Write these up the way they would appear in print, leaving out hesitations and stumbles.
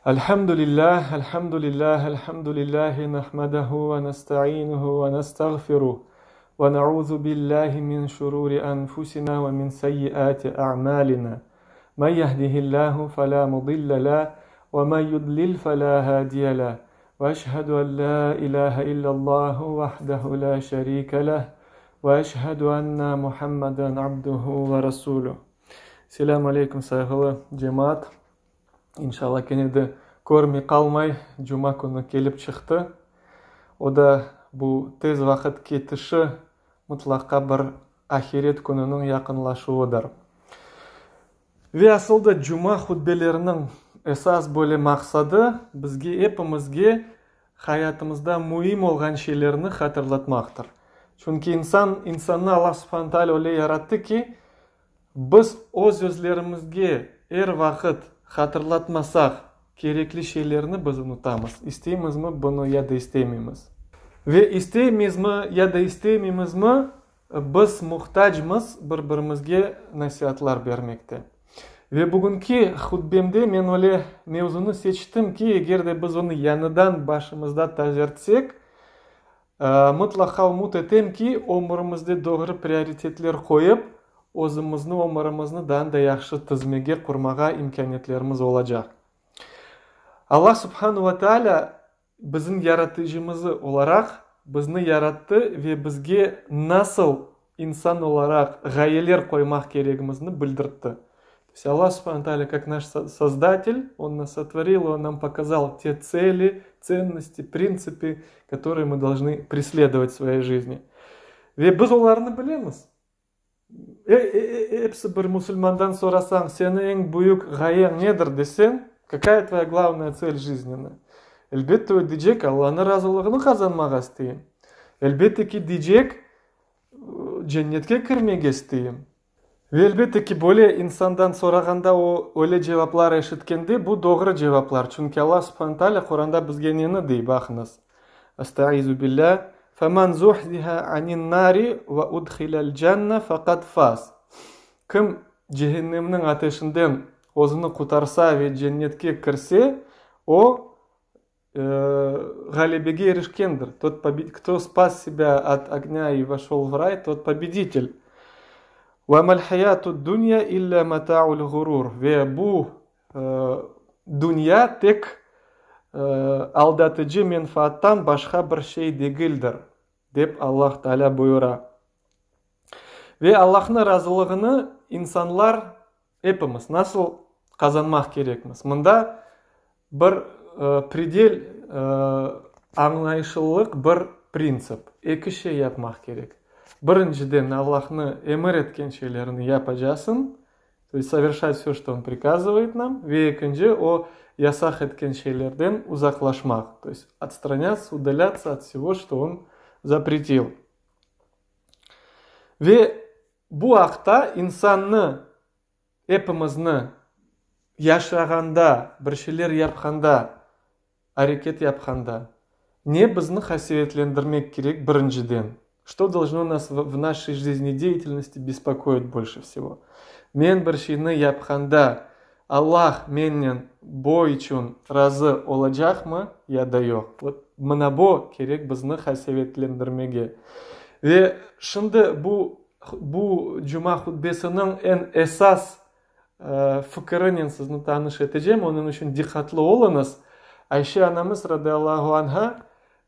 Elhamdülillah, elhamdülillah, elhamdülillahi nahmaduhu ve nestainuhu ve nestağfiruh ve nauzu billahi min şururi enfusina ve min seyyiati a'malina. Men yehdihillahu fela mudille leh ve men yudlil fela hadiye leh. Ve eşhedü en la ilahe illallahu vahdehu la şerike leh ve eşhedü enne Muhammeden abduhu ve resuluh. Selâm aleyküm, sayğılı cemaat! İnşallah, kene de körmey qalmay cuma künü kelip çıqtı. O da bu tez vaqıt ketişi mıtlaqa bir ahiret kününiñ yaqınlaşuvıdır. Ve asıl da cuma hutbeleriniñ esas böyle maqsadı bizge epimizge hayatımızda müim olğan şeylerni hatırlatmaqtır. Çünki insan, insannı Allah subhane taalâ öyle yarattı ki, biz öz-özlerimizge er vaqıt hatırlatmasaq, kerekli şeylerni biz unutamız, isteymizmi bunı ya da istemeymiz. Ve isteymizmi ya da istememizmi, biz muhtacmız bir-birimizge nasiatlar bermekte. Ve bugünki hutbemde men öyle mevzunı seçtim ki, eger de biz onı yañıdan başımızda tazertsek, Mıtlaqa ümüt etem ki, ömürimizde doğru prioritetler qoyıp, özümizni, ömürimizni daa da yahşı tizmege, qurmağa imkâniyetlerimiz olacaq. Allah subhanu ve taalâ bizim Yaratıcımızı olaraq bizni yarattı ve bizge nasıl insan olaraq ğayeler qoymaq keregimizni bildirtti. То есть Allah subhanu taalâ kak naş Sozdatel, On nas sotvoril, On nam pokazal te tseli, tsennosti, printsipi, kotorıye mı dolžnı presledovat v svoyey jizni. Ve biz olarnı bilemiz. Episi bir musulmandan sorasañ, seniñ eñ büyük ğayeñ nedir deseñ, kakaya tvoya glavnaya tsel jiznennaya? Elbette o deycek, Allanıñ razılığını qazanmağa isteyim. Elbette ki, deycek, cennetke kirmege isteyim. Ve elbette ki, böyle insandan sorağanda o, öyle cevaplar eşitkende, bu doğru cevaplar. Çünki Allah subhane taalâ Quranda bizge neni dey, baqıñız, Estaizu billâ, Femen zuhziha anin-nari ve udhilel cenne feqad faz. Kim cehennemniñ ateşinden özüni qutarsa ve cennetke kirse, o, ğalebege erişkendir. Tot kto spas sebâ ot ognâ i voşol v ray, tot pobeditel. Ve mel hayatud dunya illâ metâul ğurur. Ve bu dünya tek aldatıcı menfaattan başqa bir şey degildir, dep Allah Taalâ buyura. Ve Allahnıñ razılığını insanlar, epimiz, nasıl qazanmaq kerekmiz? Mında Bir predel añlayışlılıq bir printsip. Eki şey yapmaq kerek. Birinciden, Allahnı emir etken şeylerini yapacasıñ, to est soverşat vse, çto on prikazıvayet nam, ve ekinci, o yasaq etken şeylerden uzaqlaşmaq, to est otstranâtsya, udalâtsya ot vsego, çto on zapretil. Ve bu aqta insannı Epimizni yaşağanda, bir şeyler yapqanda, areket yapqanda, ne bizni qasevetlendirmek kerek birinciden? Çto dolžno nas v našey jiznedeyatelnosti bespokoit bolşe vsego? Men bir şeyni yapqanda, Allah mennen bo içün razı olacaqmı ya da yoq? Vot, mına bo kerek bizni qasevetlendirmege. Ve şimdi bu Bu cuma hutbesiniñ eñ esas fikirinen sizni tanış etecem, onıñ içün diqqatlı oluñız. Ayşe anamız radıyallahu anha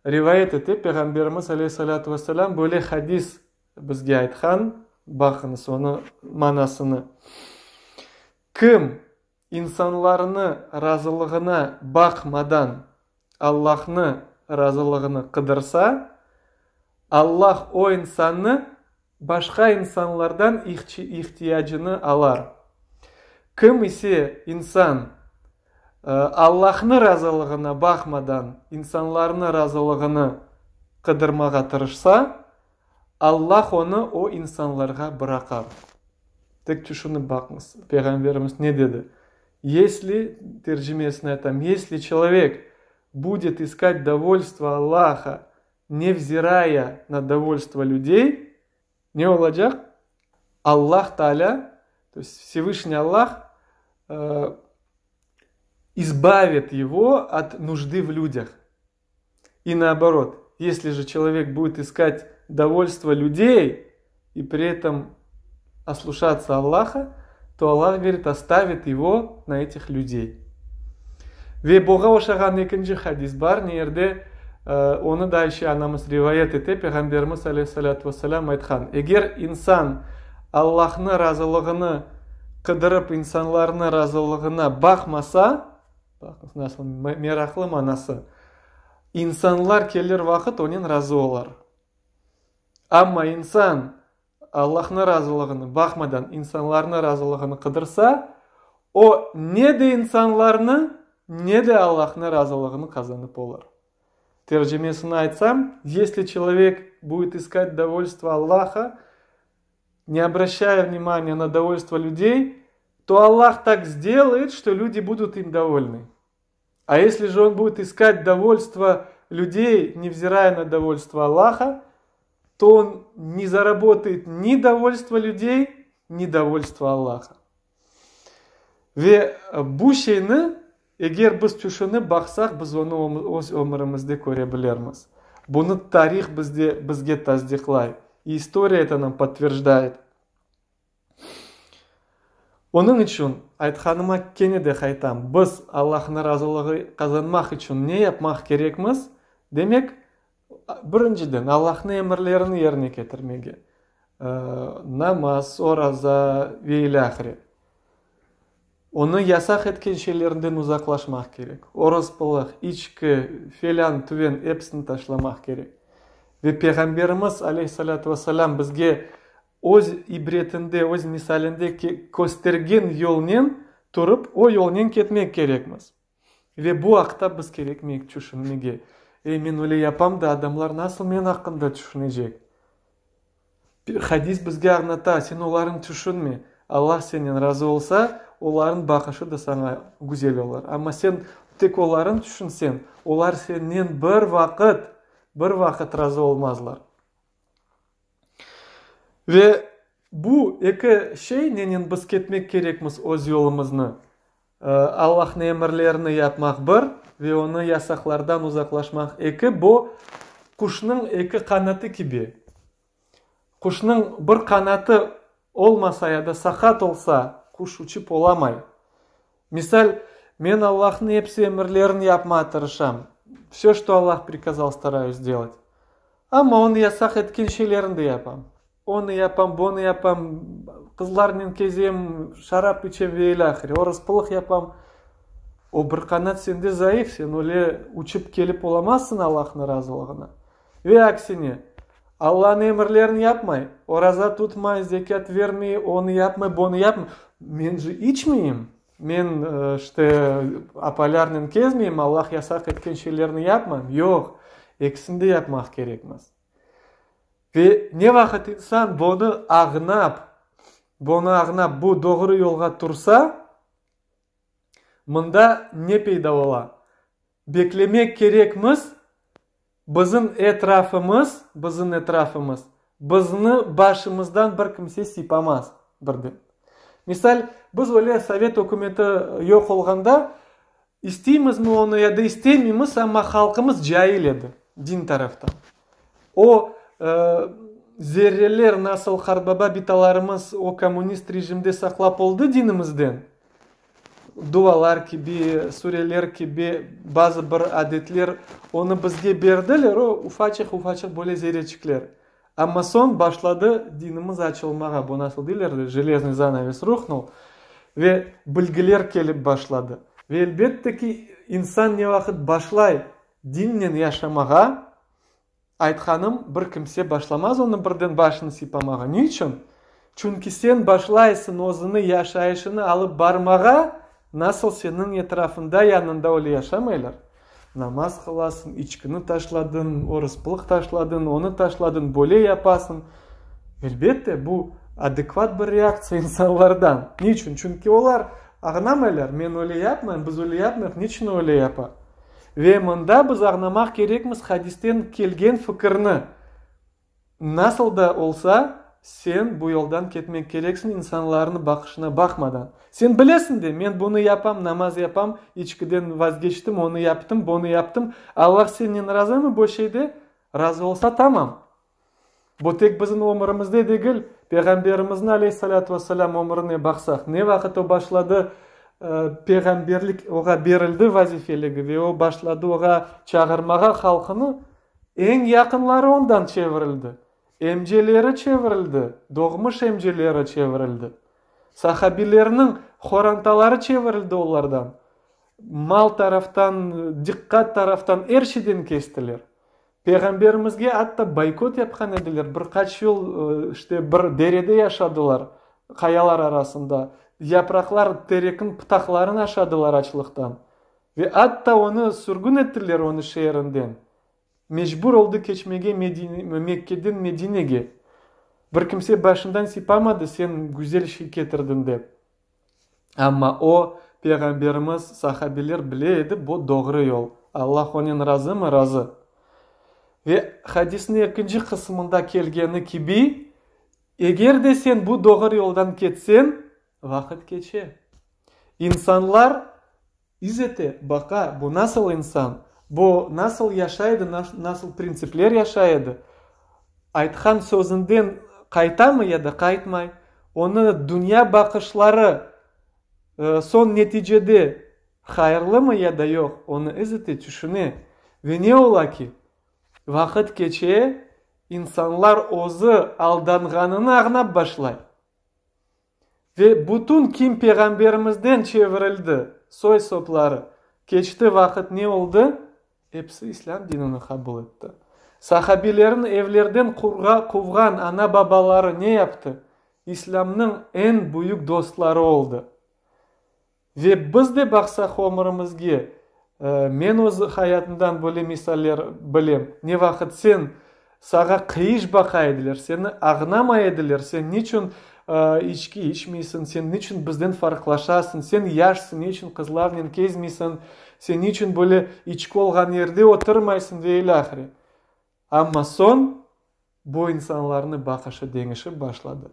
rivayet ete, Peyğamberimiz aleyhissalâtu vesselâm böyle hadis bizge aytqan, baqıñız onı manasını, Kim insanlarnı razılığına baqmadan Allahnı razılığını qıdırsa, Allah o insannı başqa insanlardan ihtiyacını alar. Kim ise, insan, Allahnı razılığına baqmadan insanlarnı razılığını qıdırmağa tırışsa, Allah onı o insanlarğa bıraqar. Tek tüşünip baqıñız, Peyğamberimiz ne dedi? Yesli, tercimesini aytam, yesli çelovek budet iskat dovolstvo Allaha, nevziraya na dovolstvo lüdey, ne olacaq? Allah Taalâ, to est Vsevyşniy Allah, избавит его от нужды в людях. И наоборот, если же человек будет искать довольство людей и при этом ослушаться Аллаха, то Аллах, говорит, оставит его на этих людей. Ve buña oşağan ekinci hadis bar, ne yerde onı da Ayşe anamız rivayet ete, Peyğamberimiz aleyhi-s-salâtu ve-s-selâm aytqan, Eger insan Allahnı razılığını qıdırıp insanlarnı razılığına baqmasa, baqıñız nasıl meraqlı manası, insanlar kelir vaqıt onen razı olar. Amma insan Allahnı razılığını baqmadan insanlarnı razılığını qıdırsa, o ne de insanlarnı, ne de Allahnı razılığını qazanıp olur. Tercimesini aytsam, Если человек будет искать довольство Allaha, не обращая внимания на довольство людей, то Аллах так сделает, что люди будут им довольны. А если же он будет искать довольство людей, невзирая на довольство Аллаха, то он не заработает ни довольство людей, ни довольство Аллаха. Ve bu şeyni eger biz tüşünip baqsaq, biz onı öz ömürimizde köre bilirmiz. Bunı tarih bizde, bizge tasdiqlay. И история это нам подтверждает. Onıñ içün, aytqanıma kene de qaytam, biz Allahnıñ razılığı qazanmaq içün ne yapmaq kerekmiz? Demek, birinciden, Allahnıñ emirlerini yerine ketirmege, namaz, oraza ve ilâhre. Onıñ yasaq etken şeylerinden uzaqlaşmaq kerek. Orospılıq, içki, felân, tüven, episini taşlamaq kerek. Ve Peyğamberimiz, aleyhi-s-salâtu ve-s-selâm, bizge öz ibretinde, öz misalinde köstergen yolnen turıp, o yolnen ketmek kerekmiz. Ve bu aqta biz kerekmeyik tüşünmege. Ey, men öyle yapam da, adamlar nasıl men aqqında tüşünecek? Hadis bizge añlata, sen olarnı tüşünme, Allah senen razı olsa, olarnıñ baqışı da saña güzel olur. Amma sen tek olarnı tüşünseñ, olar senen bir vaqıt, bir vaqıt razı olmazlar. Ve bu eki şey nenen biz ketmek kerekmiz öz yolumıznı, Allahnıñ emirlerini yapmaq bir ve onı yasaqlardan uzaqlaşmaq eki, bu quşnıñ eki qanatı kibi. Quşnıñ bir qanatı olmasa ya da saqat olsa, quş uçıp olamay. Misal, men Allahnıñ episi emirlerini yapmağa tırışam, vse, çto Allah prikazal, starayus delat. Amma onıñ yasaq etken şeylerini de yapam. Onı yapam, bunı yapam, qızlarnen kezem, şarap içem ve ilâhre, orospılıq yapam. O bir qanat sende zayıf, sen öyle uçıp kelip olamazsıñ Allahnıñ razılığına. Ve aksine, Allanıñ emirlerini yapmay, oraza tutmay, zekât vermey, onı yapmay, bunı yapmay. Men je içmeyim, men, işte, apaylarnen kezmeyim, Allah yasaq etken şeylerni yapmayım. Yoq, ekisini de yapmaq kerekmiz. Ve ne vaqıt insan bunı añlap, bunı añlap, bu doğru yolğa tursa, mında ne peyda ola? Beklemek kerekmiz, bizim etrafımız, bizim etrafımız, bizni başımızdan bir kimse sıypamaz birden. Misal, biz öyle sovet ükümeti yoq olğanda, İsteymizmi onı ya da istemeymiz, amma halqımız cail edi din taraftan. O, zerreler nasıl qartbaba bitalarımız o kommunist rejimde saqlap oldı dinimizden, dualar kibi, sureler kibi, bazı bir adetler onı bizge berdiler, o ufaçıq-ufaçıq böyle zerreçikler. Amma soñ başladı dinimiz açılmağa, bu nasıl deyler, jeleznyy zanaves ruhnul, ve bilgiler kelip başladı. Ve elbette ki, insan ne vaqıt başlay dinnen yaşamağa, aytqanım, bir kimse başlamaz onı birden başını sıypamağa. Ne içün? Çünki sen başlaysıñ özüni yaşayışını alıp barmağa, nasıl seniñ etrafında, yanında öyle yaşamaylar. Namaz qılasıñ, içkini taşladıñ, orıspılıq taşladıñ, onı taşladıñ, böyle yapasıñ. Elbette, bu adekvat bir reaktsiya insanlardan. Niçün? Çünki olar añlamaylar, men öyle yapmayım, biz öyle yapmayıq, niçün öyle yapa? Ve mında biz añlamaq kerekmiz hadisten kelgen fikirni. Nasıl da olsa. sen bu yoldan ketmek kereksiñ insanlarnıñ baqışına baqmadan. Sen bilesiñ de, men bunı yapam, namaz yapam, içkiden vazgeçtim, onı yaptım, bunı yaptım. Allah sennen razımı bu şeyde? Razı olsa, tamam. Bu tek bizim ömürimizde degil, Peyğamberimizniñ aleyhi-s-salâtu ve-s-selâm ömürine baqsaq, ne vaqıt o başladı peyğamberlik oğa berildi vazifeligi ve o başladı oğa çağırmağa halqını, eñ yaqınları ondan çevirildi, emceleri çevirildi, doğmuş emceleri çevirildi, sahabilerniñ horantaları çevirildi olardan, mal taraftan, diqqat taraftan er şeyden kestiler. Peyğamberimizge atta boykot yapqan ediler, bir qaç yıl, işte, bir derede yaşadılar, qayalar arasında, yapraqlar, terekniñ pıtaqlarını aşadılar açlıqtan. Ve atta onı sürgün ettiler onı şeerinden. Mecbur oldı keçmege Mekkeden Medinege. Bir kimse başından sipamadı, sen güzel şey ketirdiñ dep. Amma o, Peyğamberimiz, sahabeler bile edi, bu doğru yol. Allah onen razımı? Razı. Ve hadisniñ ekinci qısmında kelgeni kibi, eger de sen bu doğru yoldan ketseñ, vaqıt keçe. İnsanlar İz ete, baqa, bu nasıl insan, bu nasıl yaşay edi, nasıl printsipler yaşay edi, aytqan sözünden qaytamı ya da qaytmay, onı dünya baqışları soñ neticede hayırlımı ya da yoq, onı iz ete, tüşüne. Ve ne ola ki, vaqıt keçe, insanlar özü aldanğanını añlap başlay. Ve bütün kim Peyğamberimizden çevirildi, soy-sopları, keçti vaqıt ne oldı? Episi İslâm dinini qabul etti. Sahabilerin evlerden quvğan ana-babaları ne yaptı? İslâmnıñ eñ büyük dostları oldı. Ve biz de baqsaq ömürimizge, men öz hayatımdan böyle misaller bilem, ne vaqıt sen, sağa qıyış baqa ediler, seni ağnamay ediler, sen niçün içki içmeysiñ, sen niçün bizden farqlaşasıñ, sen yaşsıñ, ne içün qızlarnen kezmeysiñ, sen niçün böyle içki olğan yerde oturmaysıñ ve ilâhre. Amma soñ bu insanlarnıñ baqışı deñişip başladı.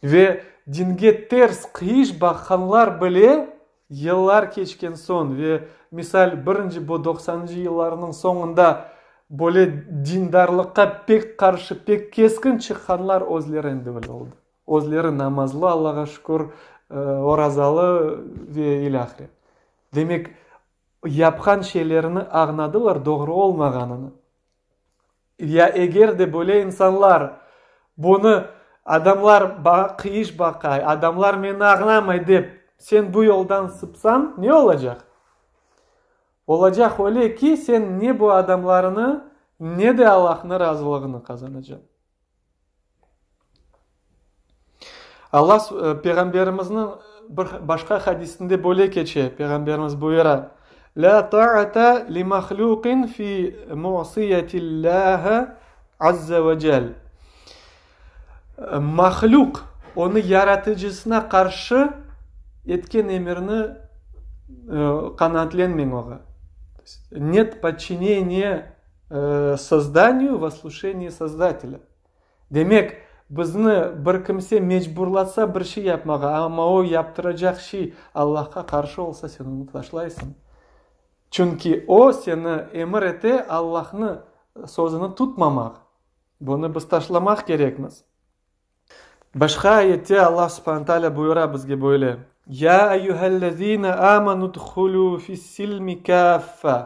Ve dinge ters qıyış baqqanlar bile yıllar keçken soñ ve, misal, birinci bu doqsanıncı yıllarnıñ soñunda böyle dindarlıqqa pek qarşı, pek keskin çıqqanlar özleri endi öyle oldı. Özleri namazlı, Allağa şükür, orazalı ve ilâhre. Demek, yapqan şeylerini añladılar doğru olmağanını. Ya eger de böyle insanlar bunı adamlar maña qıyış baqay, adamlar meni añlamay dep, sen bu yoldan sıpsañ, ne olacaq? Olacaq öyle ki, sen ne bu adamlarnı, ne de Allahnıñ razılığını qazanacaq. Allah Peyğamberimizniñ bir başqa hadisinde böyle keçe, Peyğamberimiz buyura, La ta'ata li mahlûqin fi mu'siyetillâhi azze ve cel. Mahlûq, onı Yaratıcısına qarşı etken emirni qanaatlenmeñ oğa. Net podçineniye Sozdaniyu v osluşenii Sozdatelâ. Demek, bizni bir kimse mecburlatsa bir şey yapmağa, amma o yaptıracaq şey Allahqa qarşı olsa, sen onı taşlaysıñ. Çünki o seni emir ete Allahnı sözüni tutmamaq. Bunı biz taşlamaq kerekmiz. Başqa ayette Allah subhane taalâ buyura bizge böyle, Ya eyyühellezîne âmenû udhulû fis-silmi kâffe,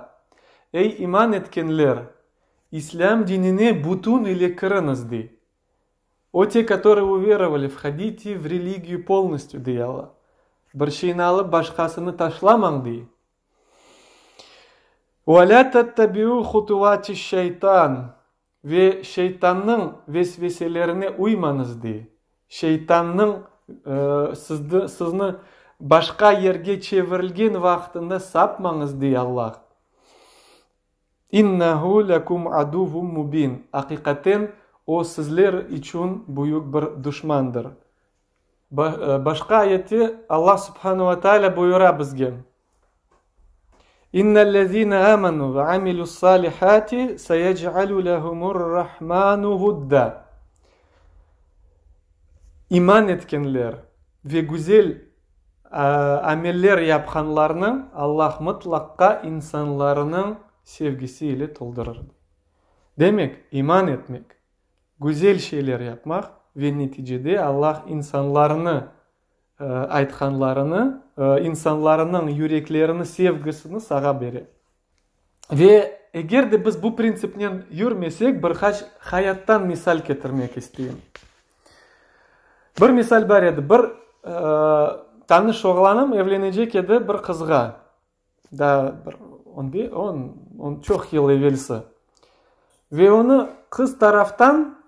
Ey iman etkenler, İslâm dinine bütün ile kiriñiz, dey. O te, kotorıye uverovali, vhodite v religiyu polnostyu, dey Alla. Bir şeyni alıp başqasını taşlamañ, dey. Ve lâ tettebiû hutuvâtiş-şeytan, Ve şeytannıñ vesveselerine uymañız, dey. Şeytannıñ sizni başqa yerge çevirilgen vaqtında sapmañız, dey Allah. İnnehu lekum aduvvun mubin, aqiqaten, o sizler içün büyük bir duşmandır. Başqa ayette Allah subhanu ve teala buyura bizge, İnnellezine amenu ve amilu's-salihati seyec'alu lehumur-rahmanu vudda. İman etkenler ve güzel ameller yapqanlarnı Allah mıtlaqqa insanlarınıñ sevgisi ile toldurır. Demek, iman etmek, güzel şeyler yapmaq ve neticede Allah insanlarnı aytqanlarını, insanlarınıñ yüreklerini sevgisini sağa bere. Ve eger de biz bu printsipnen yürmesek, bir qaç hayattan misal ketirmek isteyim. Bir misal bar edi. Bir tanış oğlanım evlenecek edi bir qızğa. Daa bir on be, on, on çoq yıl evelsi. Ve onı qız taraftan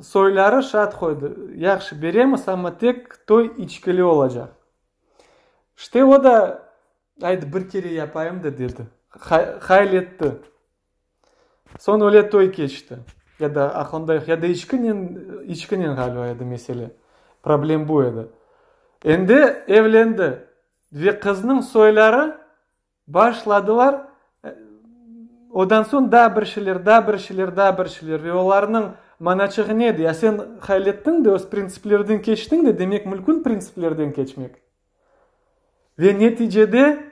soyları şart qoydı, Yahşı, beremiz, amma tek toy içkili olacaq. İşte, o da, Aydı, bir kere yapayım da, dedi. Hayal etti. Soñ öyle toy keçti. Ya da aqlımda yoq, ya da içkinen, içkinen ğaliba edi mesele. Problem bu edi. Endi evlendi ve qıznıñ soyları başladılar, odan soñ daa bir şeyler, daa bir şeyler, daa bir şeyler ve olarnıñ manaçığı ne edi? Ya sen hayal ettiñ de, öz printsiplerden keçtiñ de, demek mülkün printsiplerden keçmek. Ve neticede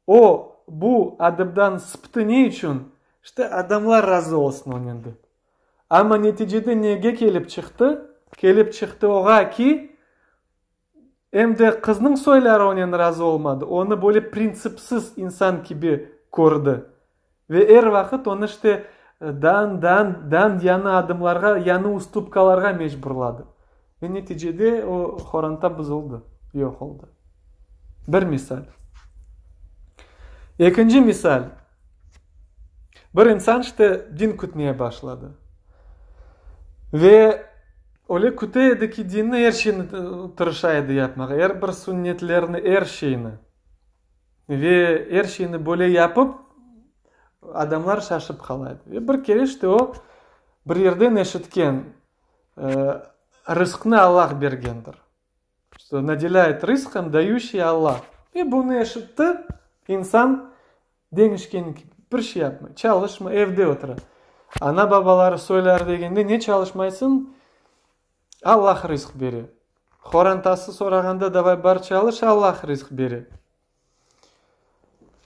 o, bu adımdan sıptı ne içün? İşte, adamlar razı olsun onen dep. Amma neticede nege kelip çıqtı? Kelip çıqtı oğa ki, em de qıznıñ soyları onen razı olmadı, onı böyle printsipsiz insan kibi kördi. Ve er vaqıt onı işte dan, dan, dan yañı adımlarğa, yañı ustupkalarğa mecburladı. Ve neticede o horanta buzuldı, yoq oldı. Bir misal. Ekinci misal. Bir insan işte din kütmeye başladı. Ve öyle küte edi ki, dinni er şeyni tırışa edi yapmağa, er bir sünnetlerni, er şeyni. Ve er şeyni böyle yapıp, adamlar şaşıp qala edi. Ve bir kere işte o, bir yerden eşitken, rızqnı Allah bergendir. Что nadelâet rızqom dayuşiy Allah. Ve bunı eşitti, insan deñişken kibi, bir şey yapmay, çalışmay, evde otura. Ana-babaları soyları degende, ne çalışmaysıñ, Allah rızq bere. Qorantası sorağanda, davay bar çalış, Allah rızq bere.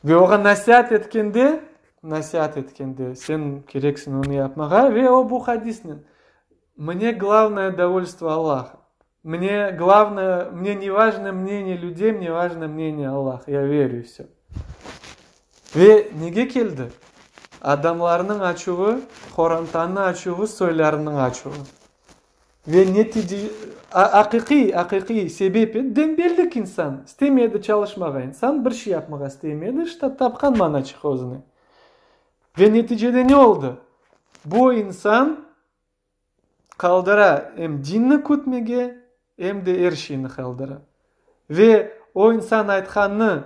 Ve oğa nasiat etkende, nasiat etkende, sen kereksiñ onı yapmağa, ve o bu hadisnen, Mne glavnoye dovolstvo Allaha, mne glavnoye, mne ne vajno mneniye lüdey, mne vajno mneniye Allaha, ya veryu i vsö. Ve nege keldi? Adamlarnıñ açuvı, qorantanıñ açuvı, soylarınıñ açuvı. Ve netice, aqiqiy, aqiqiy sebep edi, dembellik insan, istemedi çalışmağa insan, bir şey yapmağa istemedi, işte tapqan manaçıq özüne. Ve neticede ne oldı? Bu insan qaldıra em dinni kütmege, em de er şeyni qaldıra. Ve o insan aytqanı,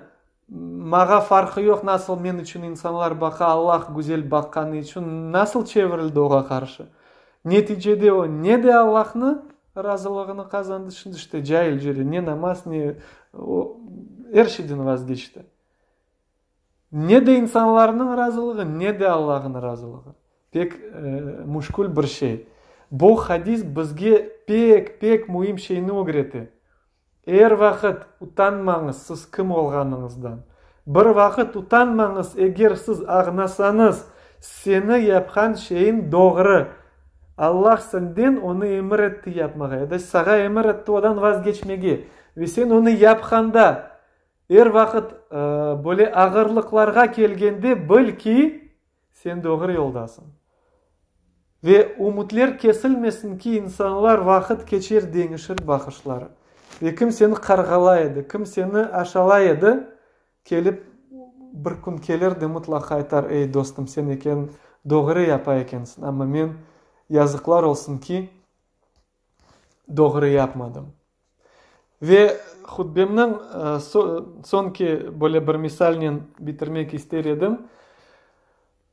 mağa farqı yoq, nasıl men içün insanlar baqa, Allah güzel baqqanı içün, nasıl çevirildi oğa qarşı? Neticede o ne de Allahnı razılığını qazandı, şimdi işte cail cüre, ne namaz, ne, o er şeyden vazgeçti. Ne de insanlarnıñ razılığı, ne de Allahnıñ razılığı. Pek müşkül bir şey. Bu hadis bizge pek, pek müim şeyni ögrete. Er vaqıt utanmañız siz kim olğanıñızdan. Bir vaqıt utanmañız, eger siz ağnasañız, seni yapqan şeyiñ doğru, Allah senden onı emir etti yapmağa ya da sağa emir etti odan vazgeçmege ve sen onı yapqanda, er vaqıt böyle ağırlıqlarğa kelgende bil ki, Sen doğru yoldasıñ. Ve ümütler kesilmesin ki, insanlar vaqıt keçer deñişir baqışları. Ve kim seni qarğalay edi, kim seni aşalay edi, kelip bir kün kelir de mıtlaqa aytar, ey, dostum, sen eken doğru yapa ekensiñ, amma men, yazıqlar olsun ki, doğru yapmadım. Ve hutbemniñ soñki böyle bir misalnen bitirmek ister edim.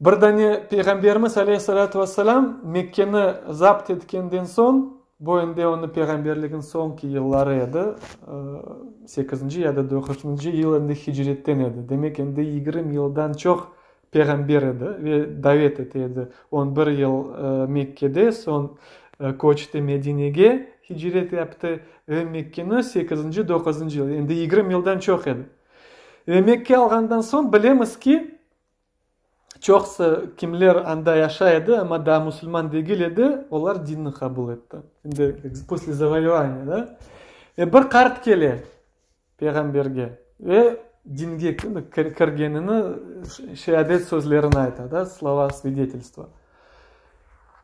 Bir dane Peyğamberimiz aleyhi-salâtu ve-selâm Mekkeni zapt etkenden soñ, bu endi onıñ peyğamberliginiñ soñki yılları edi, sekizinci ya da doquzıncı yıl endi hicretten edi, demek endi 20 yıldan çoq peyğamber edi ve davet ete edi. On bir yıl Mekkede, soñ köçti Medinege. hicret yaptı ve Mekkeni sekizinci, doquzıncı yıl, endi 20 yıldan çoq edi. Ve Mekke alğandan soñ bilemiz ki, çoqusı kimler anda yaşay edi, amma daa musulman degil edi, olar dinni qabul etti. Endi после завоевания, da? Ve bir qart kele Peyğamberge ve dinge kirgenini şeadet sözlerini ayta, da, slova svidetelstva.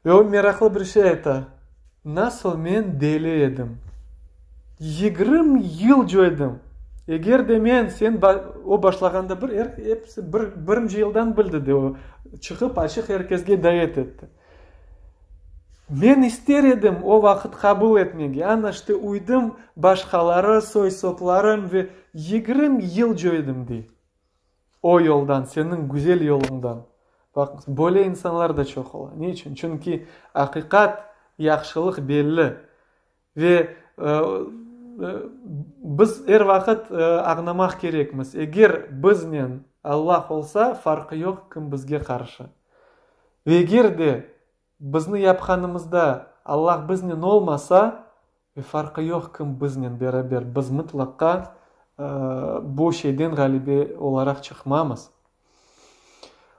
Ve o meraqlı bir şey ayta, Nasıl men deli edim! 20 yıl coydım! Eger de men, sen, o başlağanda bir, er, episi bir, birinci yıldan bildi de o, çıqıp açıq er kesge davet etti. Men ister edim o vaqıt qabul etmege, ana işte uydım başqaları, soy-soplarım ve 20 yıl coydım, dey. O yoldan, seniñ güzel yoluñdan. Baqıñız, böyle insanlar da çoq ola. Ne içün? Çünki aqiqat, yahşılıq belli. Ve biz er vaqıt añlamaq kerekmiz, eger biznen Allah olsa, farqı yoq kim bizge qarşı. Ve eger de bizni yapqanımızda Allah biznen olmasa, ve farqı yoq kim biznen beraber, biz mıtlaqa bu şeyden ğalibe olaraq çıqmamız.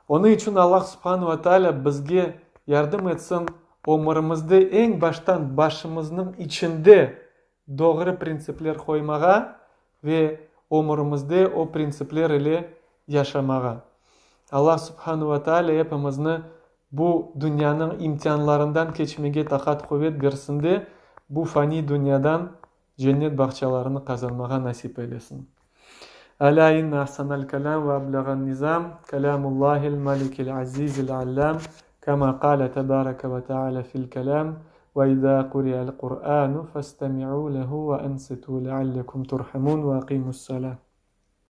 Onıñ içün Allah subhanu ve taalâ bizge yardım etsin, ömürimizde eñ baştan başımıznıñ içinde doğru printsipler qoymağa ve ömürimizde o printsipler ile yaşamağa. Allah subhanu ve taalâ epimizni bu dünyanıñ imtianlarından keçmege taqat-quvet bersin de, bu faniy dünyadan cennet bağçalarını qazanmağa nasip eylesin. Alâ inne ahsanal kelâm ve ablağan nizam, kelâmullâhil malikil azizil allâm, kema qâle tebâreke ve teâlâ fil kelâm, ve izâ quri'al Qur'ânu festemi'û lehu ve ansitû leallekum turhamûn ve aqimus-salâ.